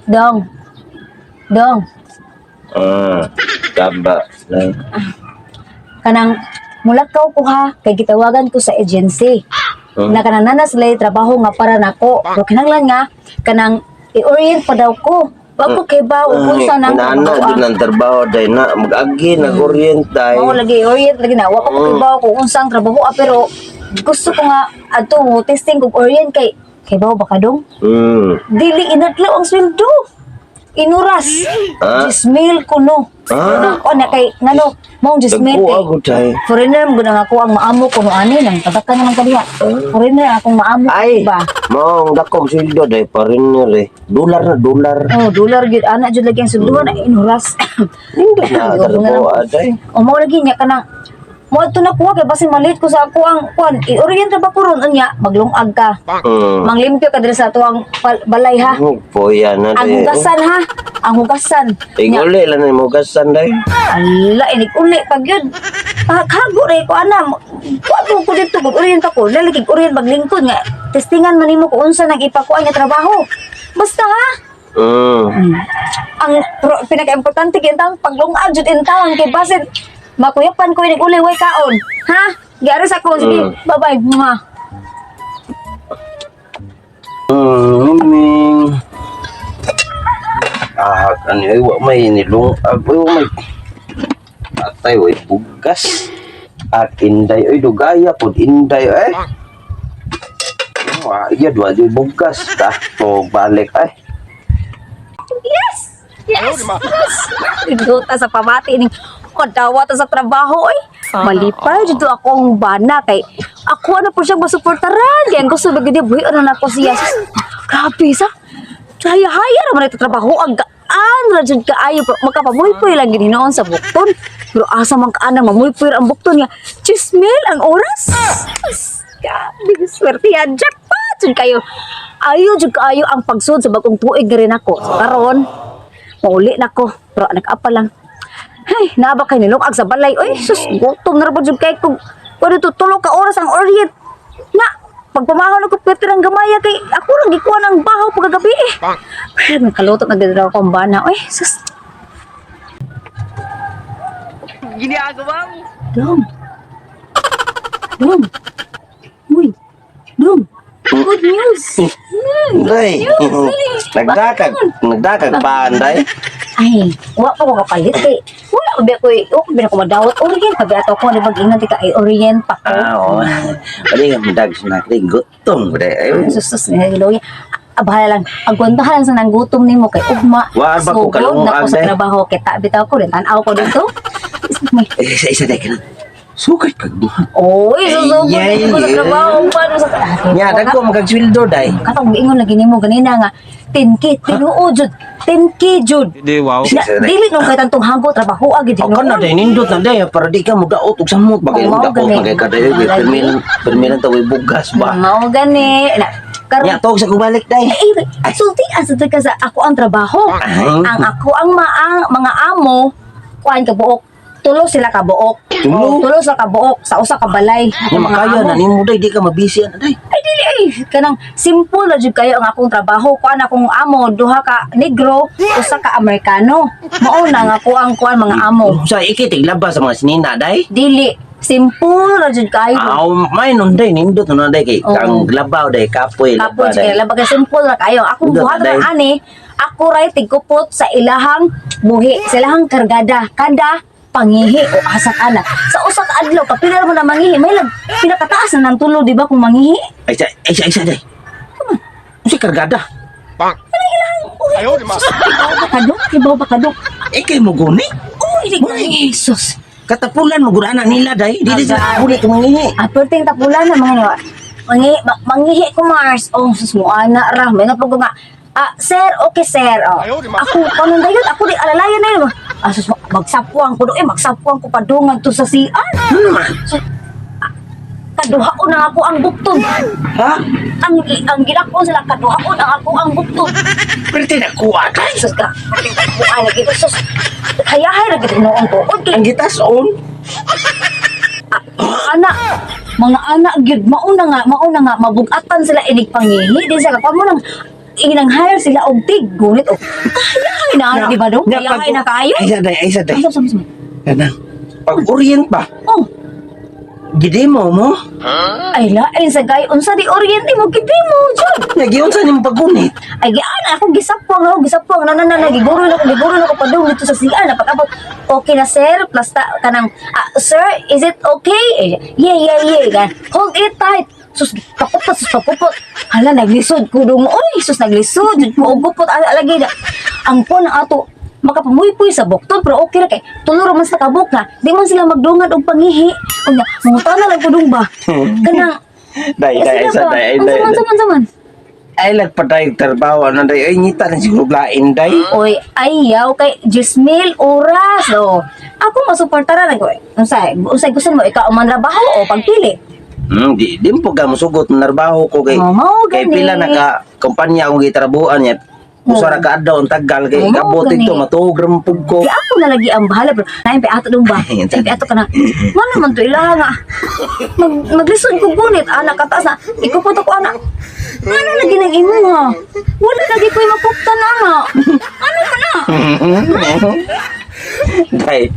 Dong. Dong. Ah, taba. Day. Kanang mulakaw ko ha kay gitawagan ko sa agency. Hmm. Na kanang nana sila yung trabaho nga para nako. Pero kinahanglan nga kanang i-orient pa daw ko. Wa ko kay ba o unsa nang Inana trabaho, jud ah. ng trabaho day na mag-agi nag-orient day. Mao lagi orient lagi na wa pa ko kay ba kung unsang trabaho ah, pero gusto ko nga adto mo testing kog orient kay kay ba ba ka dong? Dili inadlaw ang sweldo. Inuras. Ah? 10,000 kuno. Ah? O na kay ngano mao 10,000 Dagko kay ako day. foreigner mo nga ako ang maamo ko no ani nang tabakan naman kaniya. Foreigner akong maamo Ay, ba? mao ang dakong sweldo day foreigner eh. Dolar na dolar. Oh, dollar gyud ana jud lagi ang sweldohan ay inuras. Nindot na trabaho day. O mao lagi niya kanang mo adto na kuha kay basin malit ko sa ako ang kuan i-orient ra ba ko ron unya maglungag ka. Manglimpyo ka diri sa tuang balay ha. Poya na Ang day. hugasan ha. Ang hugasan. Nya, Iguli lang na hugasan day. Ala, inig uli pag yun. Paghago rin ko, ana. Kuha ko ko dito, kung orient ako. Lalikig orient maglingkod nga. Testingan man nimo kung unsa nang ipakuan nga trabaho. Basta ha. Ang pero, pinaka-importante kay intang paglungag jud intawon kay basin makuyapan ko inig uli way kaon. Ha? Giari sa ko sige. Bye-bye. Mwah. Miming. Ah, ano ay wa may nilung ag wa may atay way bugas. At inday oy dugaya pod inday eh. Wa iya dua di bugas ta mo balik ay. Yes! Yes! Yes! Duta sa pamati ning kadawa ta sa trabaho oy. Malipay dito akong bana kay ako ano po siyang masuportaran. Kaya ang gusto ba gid buhi ano na ko siya. Sus, grabe sa. Haya-haya ra man ito trabaho ang gaan ra jud kaayo makapamuypoy lang gid hinuon sa bukton. Pero asa man kaanang mamuypoy ra ang bukton nga. Chismil ang oras. Sus, grabe swerte yan jackpot jud kayo. Ayo jud kaayo ang pagsud sa bagong tuig na rin ako. So, karon mauli na ko. Pero nag-apa lang. Ay, naaba kay nilukag sa balay. Uy, sus, gutom na rin jud kay kung pwede to tulo ka oras ang orient. Na, pagpamahon ako pwede ang gamaya kay ako lang gikuha ng bahaw pagkagabi eh. Ay, nakaluto na gid ako ang bana. Uy, sus. Ginagawa mo. Dong. Dong. Uy. Dong. Good news. Day. Nagdakag, nagdakag pa anday. Ay, wa pa ko kapalit eh. Wala pa ba ko, wa pa ba ko madawat orient pa ba ato ko ni mag-ingat ka ay orient pa ko. Ah, oo. Bali nga dag na kay gutom day. Ay, Sus sus ni Ah, bahala lang. Agwantahan lang sa nang gutom nimo kay ugma. Wa ba ko Sugod kalungag, na ko sa day? trabaho kay tabi taw ko rin tan-aw ko dito. Eh, isa isa day kana. Sukay kag duha. Oy, susugod Ay, ko sa ay, trabaho paano sa Nya dagko magagsweldo day. Katong giingon lagi nimo ganina nga 10K tinuod jud 10K jud. Hindi, wow. Na, dili nung kay tantong hago trabaho agad O kana day nindot na day para di ka mudaot og samot bagay Oo, mudaot gani. bagay ka day Lagi. pirmi pirmi lang tawi bugas ba. Mao gani na karon Nya tog sa kubalik day. Eh, sulti ang sa ka sa ako ang trabaho. Ay. Ang ako ang maang mga amo kuan ka buok. Tulo sila ka buok. Tulo? Oh, tulo sila ka buok sa usa ka balay. Nya Ang mga makaya amo. na nimo day di ka mabisi ana day. Ay dili ay kanang simple ra jud kayo ang akong trabaho. Kuan akong amo duha ka negro, usa ka Amerikano. Mao na nga ako ang kuan mga amo. Sa ikitig labas sa mga sinina day. Dili simple ra jud kayo. Aw may nun day nindot na day kay Oo. ang labaw day kapoy Kapoy laba jud day. kayo. Labag kay simple ra kayo. Akong Nindot buhat na, ra day. ani, ako ray tigkupot sa ilahang buhi, sa ilahang kargada, kada pangihi o asak ana. Sa usa ka adlaw kapila mo na mangihi, may lag pinakataas na ng tulo di ba kung mangihi? Ay sa ay sa ay sa day. Usa kargada. Ayaw, di ma. Ibaw ba kadok? Ibaw ba kadok? Ikay mo guni. Uy, di Jesus. Katapulan mo gud ana nila day. Dili sa Aga. guni ka mangihi. Ah, perting tapulan na mga niwa. Mangi, mangihi ko Mars. Oh, sus mo ana ra. May nga ko nga. Ah, sir, okay sir. Oh. Ako kanon dayon, ako di alalayan na yun. Ah, sus mo, magsapwang ko do eh, magsapwang ko padungan to sa CR. Ano man? So, kaduhaon na ako ang bukton. Ha? Ang gilakon sila kaduhaon ang ako ang bukton. Perti na kuha day. Sus ka. Ay, lagi sus. Hayahay ra gid noon ko. Okay. Ang gitas on. Mga anak, mga anak gyud mauna nga, mabugatan sila inig pangihi di sa kapan mo nang Inang hire sila og tig gunit og ay na, di ba do? Nya, Ay na kaayo. Ay, sa day, ay sa day. Sama sama sama. Kanang pag-orient ba? Oh, Gidemo mo? ay lain sa gay unsa di oriente mo gidi mo jud. Nya giunsa nimo paggunit? Ay gaan ako gisapwang, ako gisapwang na na na na giguro na ko, giguro na ko padung dito sa CR na pag-abot. Okay na sir, plasta kanang ah, sir, is it okay? Eh, yeah. Gan, hold it tight. Sus, kapupot, sus, kapupot. Hala, naglisod ko dong. Oy, sus, naglisod. Jud ko, og gupot, ala, lagi na. Ang pon ato, makapamuypuy sa bukton, pero okay ra kay tulo ra man sa kabuk na di man sila magdungad og pangihi. Unya, mangutana lang ko dong ba kanang Day, day, sila sa ba? day, Unsa day. man, unsa man, unsa man? Ay lagpaday trabaho ano day. Ay ngita na siguro lain day. Oy, ayaw kay 10,000 oras. Oh. Ako masuportara lang ko. Unsay, unsay gusto mo, ikaw ang manrabaho o pagpili? Di mo pag musugot narbaho ko kay Oh, mao kay gani. pila na ka kumpanya akong gitrabuhan niya. Usa ra ka adlaw ang tagal kay Oh, mao kabot gani. ito matuog ra man pug ko. Di ako na lagi ang bahala pero naim pa ato dong ba? Naim pa ato ka na. Ngano man to ilaha nga. Maglisod ko gunit anak kataas na. Ikupot ako anak. Ngano lagi nang imo ha? Wala lagi ko'y mapuptan ana. Ano man na? Day,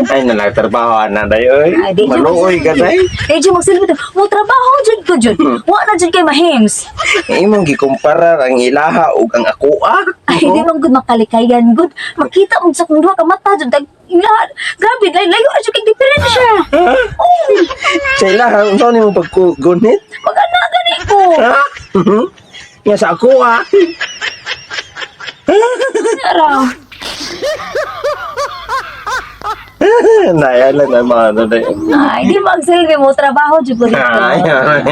ay na trabaho ana day oy. Ay, di jud Maluoy ka day. Di jud magsilbi. Mo trabaho jud ko jud. Wa na jud kay mahims. Imong gikumpara ang ilaha ug ang akoa. Ay, di man gud makalikayan gud. Makita mo sa kung duha ka mata jud dag ilaha. Grabe, layo layo jud kay diferensya. Oh, Sa ilaha unsa nimo paggunit? mag-ana gani ko. Ha? Nga sa akoa. Ara. Nay, ala na mga ano day. Ay, di magsilbi mo trabaho jud ko dito. Ay, ay.